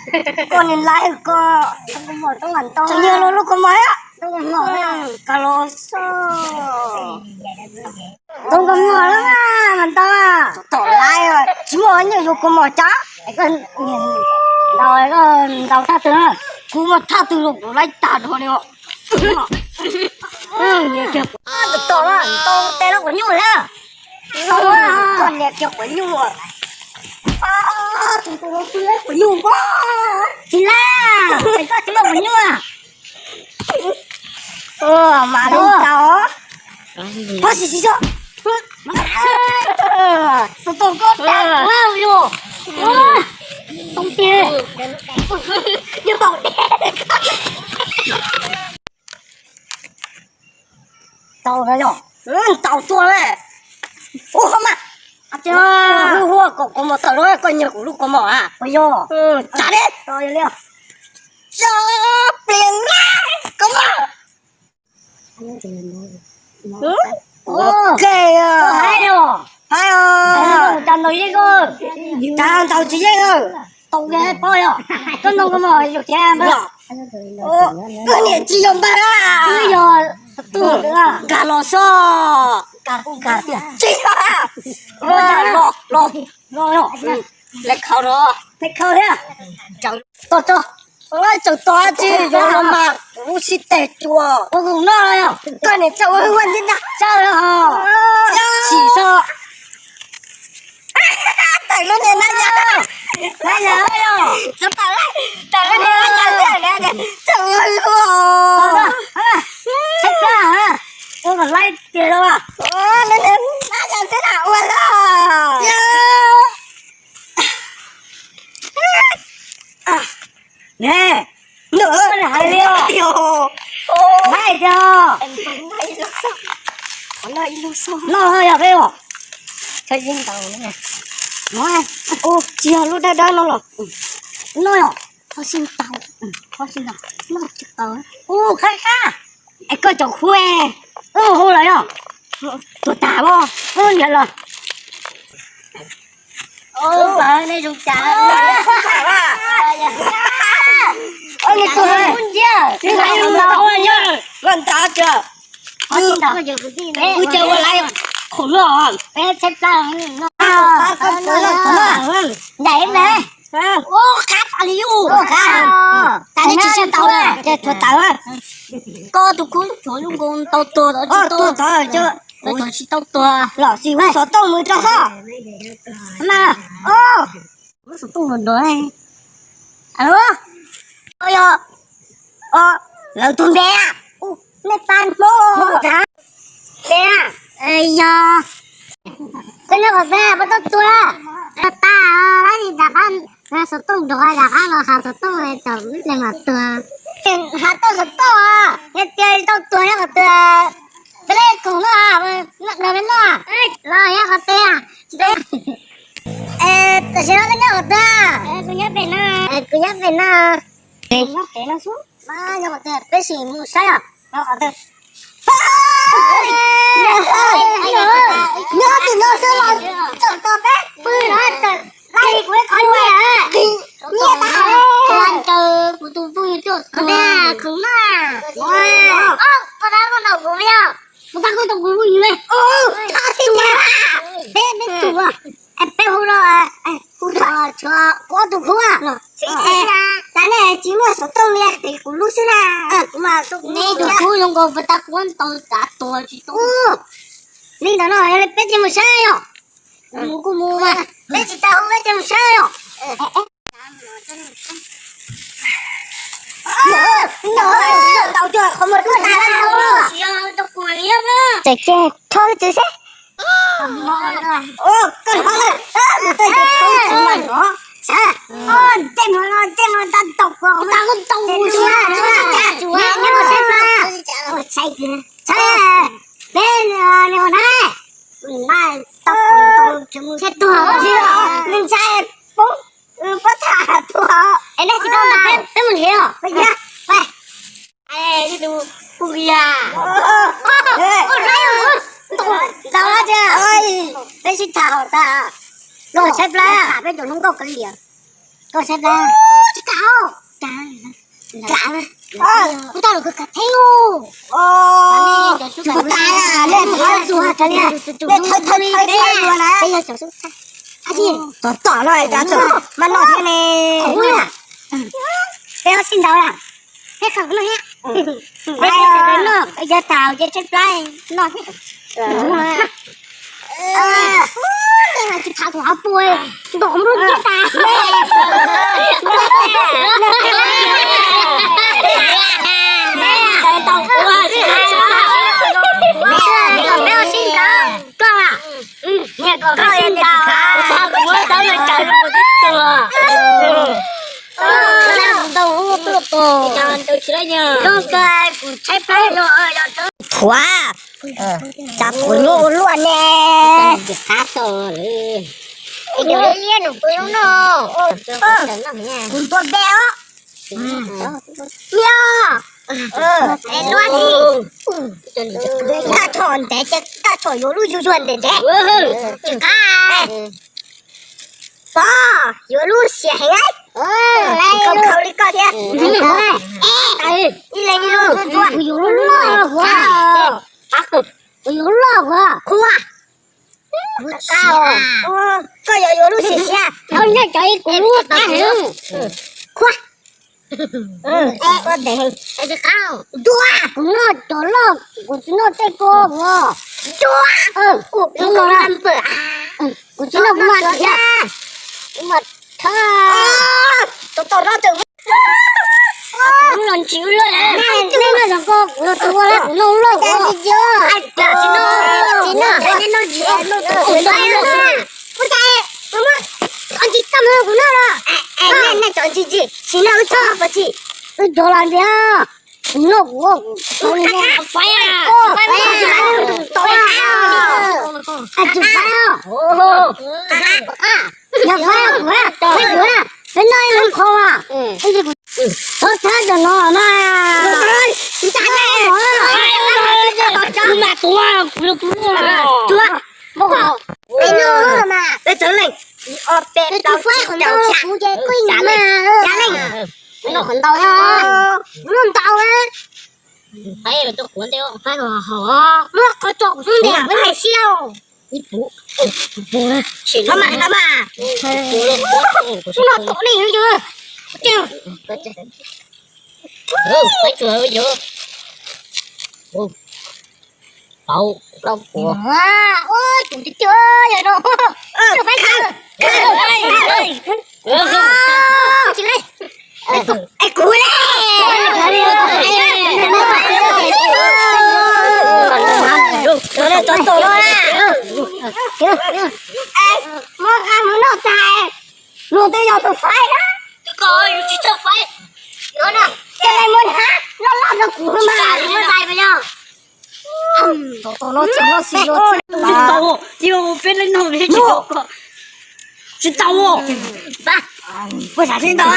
Koj niag laiv koj, tseem yog los lub kaus mom thiab. Kaus los xwb. Tau kaus mom lawm mas ntau. Tom laiv tsis muaj nyiaj yuav kaus mom cas. Ntaus, ntaus thaj twg na? Kuv muaj thaj twg los kuv laib tag nrho li os. Tom, tom tes los quav nyuj thiab. Koj niam kiag quav nyuj. Tus tus no twb quav nyuj. Tsis lab, koj tsis muaj quav nyuj. Mas lub tau. Ho sim sim so. Tus tus koj tag ua yus. Too tiag. Yus tau tiag. Tau no yog, tau tuaj na. Ua mas, hu hu kom kaus mom tawm los koj nyiag kuv lub kaus mom a. Ua yog, tsa li. Tso plias na, kaus mom. Ok, hais os, hais os. Cas ntaus yeej, cas ntaus tsis yeej. Tau li pob yog, koj ntoo kaus mom yus thiab npawg. Koj niam tsis yog npawg a. Wb yog tub nkag los xwb. Tsis yog. Los, los, los, lawv khaus los, lawv khaus thiab. Tom tso, tseem tom tsis yog los mas kuv lub sib teg cua. Ua kum noj los yog koj niam txawj ua hwj ua ntxim ntag. Txawj los ho. Sim so. Tawm lub niag nab yas, nab yas yog tawm lub niag nab yas thiab, tawm ua hwj ua. Tshaib plab, ua kom laib tiag los. Lub niag nab yas xwb na ua los. Ne, nws hais li os. Hais tias noj yog peb os. Tsis yog lub dawb dawb no los. Noj yog, ho sib ntaus, ho sib ntaus, noj tsis tau. Ub, qab qab. Es koj cov khuab, ub, hu los yog. Tuag tas os, ub, niam los. Ub, nej zoo cas. Ub, nws tuag ub nciab. Ub, ntav tias, ub, cia ua laiv khoom noj. Peb tshaib plab no. Ncaim me. Ub, qab tas li ub. Qab. Tas li tsis sib ntaus na. Ces tuag tas. Koj tus kub tsuav lub nkoos tau tuag tod tsis tau tuag. Los sis hu xov tooj mus rau xwb. Mas, ub, xov tooj nrov nrov. Alo, yog lawv tus npe a? Nej pab Hmoob npe a? Yog, koj nyob qhov twg puas tau tuag? Tag, tab sis rov qab, xov tooj nrov rov qab los hav xov tooj txog ib pliag mam tuag. Hav tau xov tooj, yog tias tau tuag nyob qhov twg? Peb lej koom noj, noj peb noj los nyob qhov twg? Tam sim no koj nyob qhov twg? Kuv nyob pem no. Kuv nyob pem no. Nyob pem no xwb. Nyob qhov twg? Peb sim mus saib os. Nyob tim no xwb los tseem tos peb pw no. Laij kuv ib qho nyiaj, nyiaj tas. Kuv tus phooj ywg tuaj, kuv na, puas tau koj ntaus kuv yog? Puas tau koj ntaus kuv phooj ywg? Tsis tau, peb peb tus, peb hu los, hu los tshuav kuv ob tug khub. Tas nej tsis muaj xov tooj li, kuv lub xwb na. Kuv mas nej tus khub zoo nkaus puas tau kuv ntaus kav tuag tsis tau. Li ntawd no yog li peb cia mus saib yog. Mus kuj mus mas, peb tsis tau hu peb cia mus saib yog. Txawm ces rho txwv seb. Koj rho lawm, tej no tej no ntag ntaus kuv, ntag ntaus kuv, saib, peb nws ua na, nws ntshai poob, pob txha tuag. Es nej tsis tau ntawd peb mus nrhiav os. Ib tug pug ya. Ntaus tias peb sib tham hauv tas. Koj tshaib plab, peb cov hluas nkauj kav liam. Koj tshaib plab, tsis kam Kuv tau lus kawg kawg thiab. Kuv tas lawm, nej thawj thawj thawj thawj dua na. Tom tom no mas noj thiab ne. Peb ob sib ntaus na. Peb qhov no thiab. Peb noj, yog tau ces tshaib plab noj thiab. Tsis tham kuv qhov pua, ntom nplooj thiab tas. Peb ua sib ntaus, koj, koj sib ntaus, kuv tab no cas kuv twb tuag. Thuav, cas thuav nyuaj ua luaj ne. Kuv ntuav npe os. Niam, luaj li. Koj tsom ntev ces koj tsom yuav lub yuag yuag ntev ntev. Tsis qab. Pog, yuav lub siav heev. Khau khau li koj thiab. Ib leeg ib lub. Kuv yuav lub loj, kuv yuav lub loj, qhua. Koj yuav yuav lub siav siav. Thaum nej cov ib kuv lub qab heev. Qhua. Dua, kuv noj cov loj, kuv tsis noj tej ko. Dua, kuv noj, kuv tsis noj, kuv noj thiab. Kuv mas thab. Kuv los ntsis loj, nej noj zoo nkauj, kuv los tua lawm, kuv noj loj. Tsis noj, tsis noj, nej noj ntsis, noj ntsis, kuv noj loj. Nej cov ntsis ntsis, tsis noj wb txhob pov tsis. Wb cov los ntsis, noj kuv. Faib, faib, faib. Yog faib kuv, faib kuv, peb noj ib lub qhov. Txhob thab cov no na. Kuv mas tuav, kuv yuav tuav. Peb txawv leej, ib ob peb plaub tsib rau xya, xya leej, xya leej. Noj qhov ntau na, noj ntau na. Muab qhov tso kuv xub ntiag, peb hais siab. Ib puv, ib puv na. Sim no mas, no mas. Xub no tom nej yuav yog. Peb tsuas yuav plaub, plaub puas. Ua, ua, tus twg twg yog no. Faib, faib. Es kuv ne. Muab qab mus noj tas, luag twb yog tus faib na. Twb koj yus tsis txawj faib. Ces muab hnab loj loj rau kuv mas. Tsis tau, tsis tau, peb leej no tsis tau. Tsis tau. Puas sam sib ntaus a?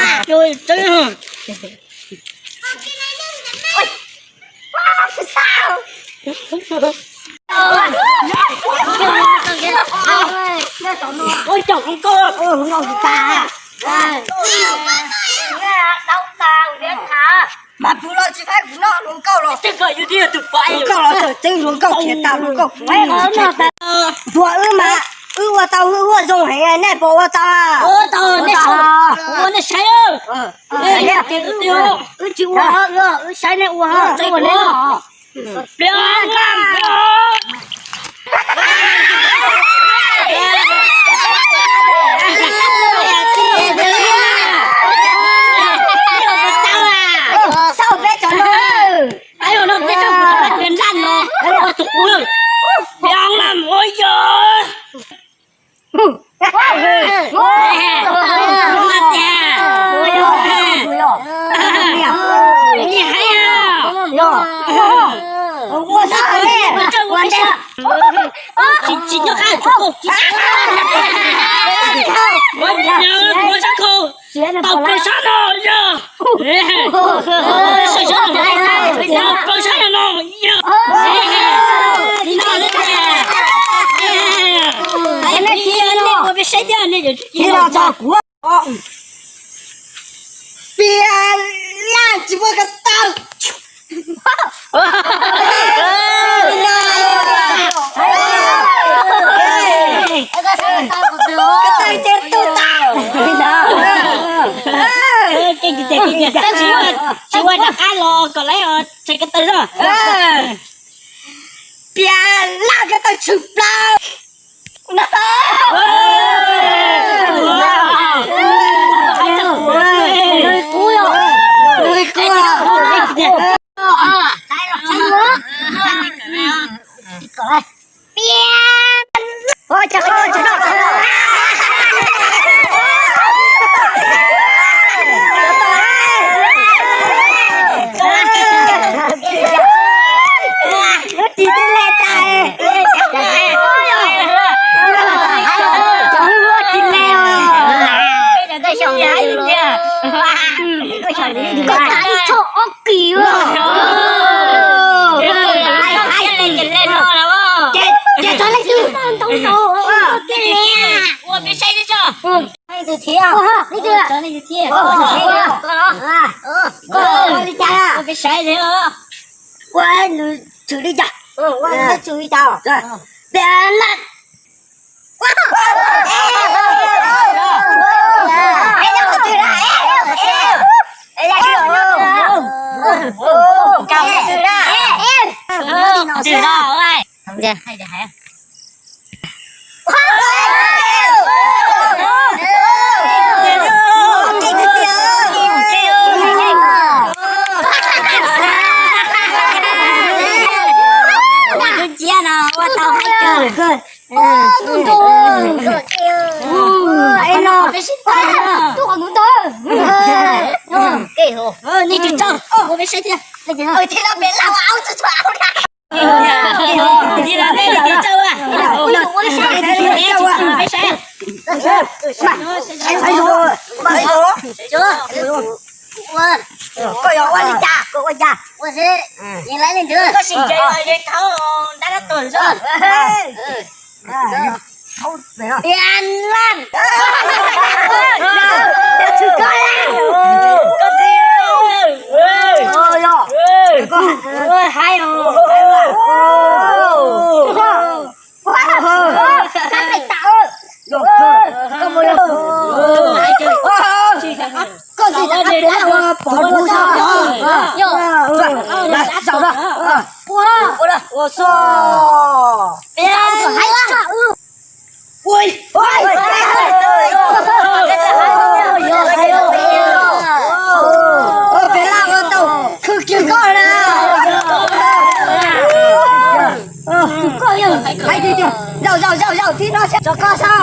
Ua caum hluas nkauj, hluas nkauj tsis tas. Mas kuv los tsis faib, kuv noj hluas nkauj los. Hluas nkauj los txawm tseeb, hluas nkauj thiaj tas, hluas nkauj faib. Tuag wb mas, wb ua tau, wb ua zoo heev, nej puas ua tau? Ua tau, nej saib, ua nej saib. Wb tsis ua, wb saib nej ua, wb ua nej ua. Tau plaws sab no yog. Tau plaws sab no yog. Ua peb saib thiab ne. Piav laj Tsis muaj ko taw. Ko taw ces tu tau. Tsis ua rov qab los kom lawv tseem ko taw zog. Piam laj ko taw tshwm plaws. Ua peb saib thiab. Ua peb saib thiab. Ua nws tshwm li cas? Ua nws tshwm li cas? Peb laj. Ua tau hais kawg. Koj yuav ua li cas koj ua cas. Ua xwb, yeej laib leej twg. Koj sim ces yeej thauj ntab dab tuag zog. Tiag laj. Koj tsis koj laj. Ua haib os. Koj tsis rov qab pov kuv tso. Zaum no. Ua so. Peb laj ua tau khwv kiag koj na. Zaum zaum zaum zaum tib no tso koj sab.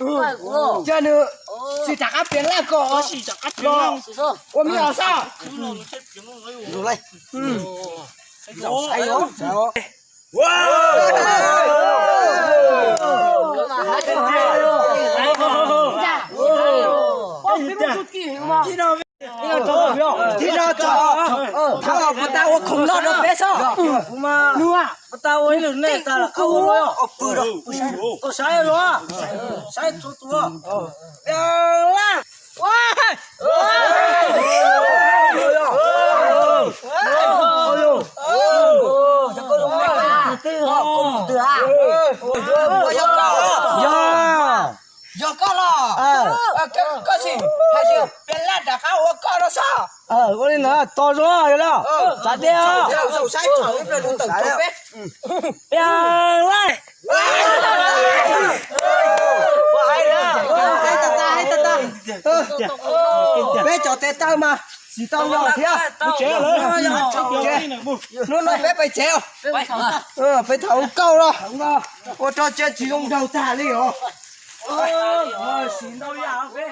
Ua nws tsis rov qab piav laj ko. Ua me os sab. Tib no tso, thab puas tau ua khoom noj rau peb sob. Puas tau ua ib lwm nej tas los qab ua luaj. Tau saib luaj, saib txhua tus. Yog koj los, koj sim hais tias piav laj rov qab ua koj no sob. Ua li ntawd tos zoo yog los txav tiag. Piav laj. Peb cov tes taw mas tsis tau los thiab. Hnub no peb pais tsev, peb thaum kauj los ua rau tsev tsis zoo nraug tag li os. Sim ntau yam peb.